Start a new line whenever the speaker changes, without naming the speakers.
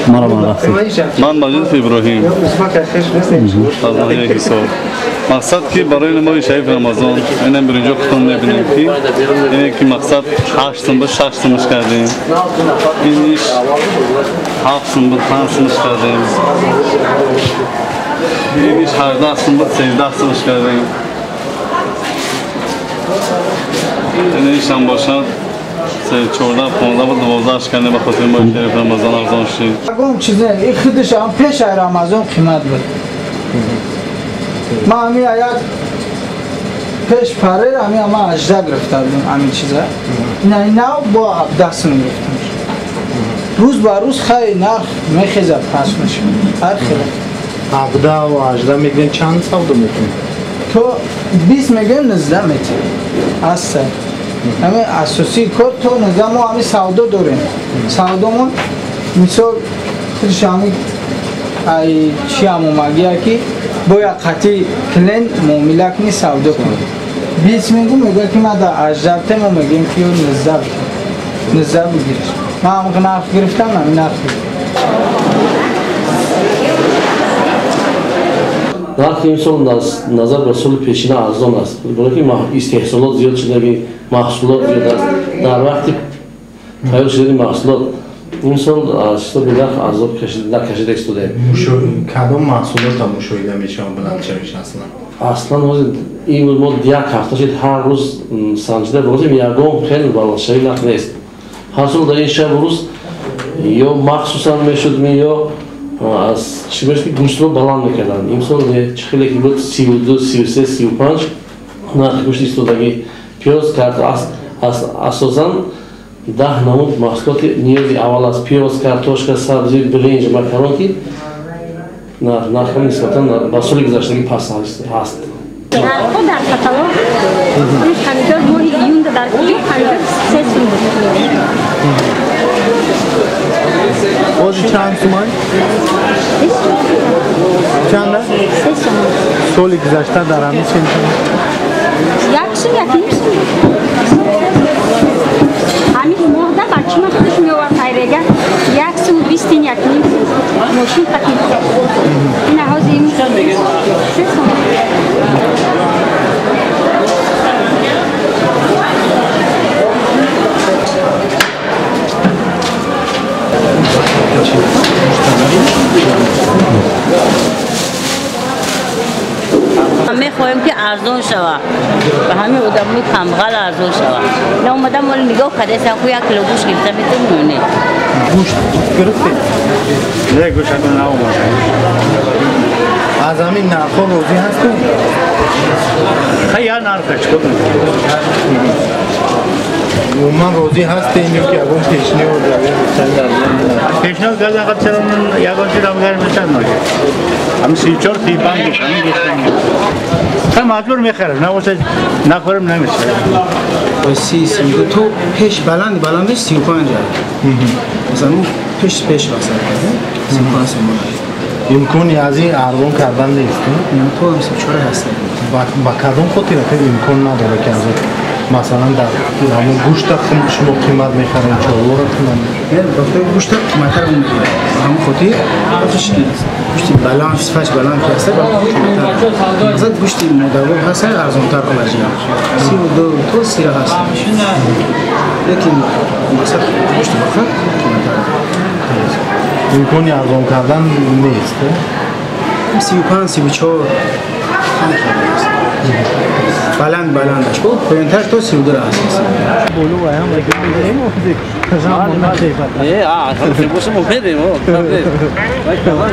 Ман Маҷид Иброҳим аз ноҳияи Ҳисор. Мақсад ки барои моҳи шарифи Рамазон инам биринҷо худтон мебинем ки ине ки мақсад 8 сум буд 6 сумаш кардем. Иниш 7 сум буд 5 сумаш кардем. Иниш 18 сум буд 13 сумаш кардем. Иниш ҳам бошад 14, 15 буд 12 кардем ба хотири моҳи шарифи Рамазон арзон шуд.
Ягон чиз не, ин худаш ҳам пеш аз Рамазон қимат буд. Ман ҳамин як пеш парер ҳамин ман 18 гирифта будам ҳамин чиза. Ина нав бо 17 сум гирифтам. Рӯз ба рӯз хай нарх мехезад пас мешавад. Ҳар хел.
17 ва 18 мегӯем чанд савдо мекунед?
То 20 мегӯем 19 метем. Аста. Ҳамин асосии кор то 19 мо ҳамин савдо дорем. Савдомон мисол худаш ҳамин ай чи ҳам омагия ки бояд қатъи клиент муомила кунӣ, савдо кунӣ. 20 мегӯм, мегӯяд ки ман дар 18 мо мегӯем ки ё 19 бигириш. Ман ҳамин нарх гирифтам, ҳамин нарх гирифтам.
Нархи имсол назар ба соли пешина арзон аст. Барои ки истеҳсолот зиёд шудаги, маҳсулот зиёд аст. Дар вақти тайёр шудани маҳсулот имсол аз ҳисоби нарх арзон накашида истодаем.
Кадом маҳсулотро мушоҳида мешавад баландшавиш аслан?
Аслан ҳозир ин мо як ҳафта шуд ҳар рӯз санҷида бозем, ягон хел баландшавии нарх нест. Ҳар сол дар ин шабу рӯз ё махсусан мешуд ё аз чӣ мешуд ки гӯштро баланд мекарданд. Имсол чӣ хеле ки буд 32, 33, 35 нархи гӯшти истодагӣ. Пиёз асосан 10 намуд маҳсулоти ниёзи аввал аст. Пиёз, картошка, сабзӣ, биринҷ, макарон ки нархҳо нисбатан ба соли гузаштагӣ паст ҳаст.
Нархҳо дар каталог помидор моҳи июнда дар куҷо помидор 3 сум буд.
Ҳозир чанд сумай? Чанд?
3 сум.
Соли гузашта дар ҳамин чанд сум?
1 сум, 1.5 сум. Ҳамин моҳда бачима худаш меовард хайрега 1 сум 20 тин, 1.5 сум. Мошин қатид. Ина ҳозир ин 3 сум.
Мехоҳем ки арзон шавад, ба ҳамин одамои камбағал арзон шавад. На омадам ҳоло нигоҳ кардастам, ку як кило гӯшт гирифта метавонем ё не?
Гӯшт гирифтед?
Не, гӯшт ҳанӯз наомад.
Аз ҳамин нархҳо розӣ ҳастед?
Хай, як нархе чӣ кунем?
Умуман розӣ ҳастед ё ки ягон пешниҳод
пешниҳод кардан қад чаро ягон чиз ҳам гар мешавад ноҷа. Ҳамин 34, 35 ҳамин гирифтем. Та маҷбур мехарем, набошад нахӯрем намешавад.
30, 32 то пеш баланд баландаш 35. Масалан пеш пеш васат 35 сом.
Имкони аз ин арзон кардан нест?
То 34 ҳаст.
Ба кадом хотир имкон надорад ки аз масалан дар ҳамон гӯшта шумо қимат мехаред, чорворо қимат?
Не, ба хотири гӯшта қиматтар мегирад. Ба ҳамон хотир гӯшти баланд, сифаташ баланд ки ҳаст, қиматтар. Масалан гӯшти модавор ҳаст, арзонтар хоҳад шуд. 32 то 30 ҳаст. Лекин масалан гӯшти бахар қиматтар.
Имкони арзон кардан нест?
35, 34 баланд баландаш буд, поёнтар то 32 ҳаст.
Боло ва ҳам
Не, а,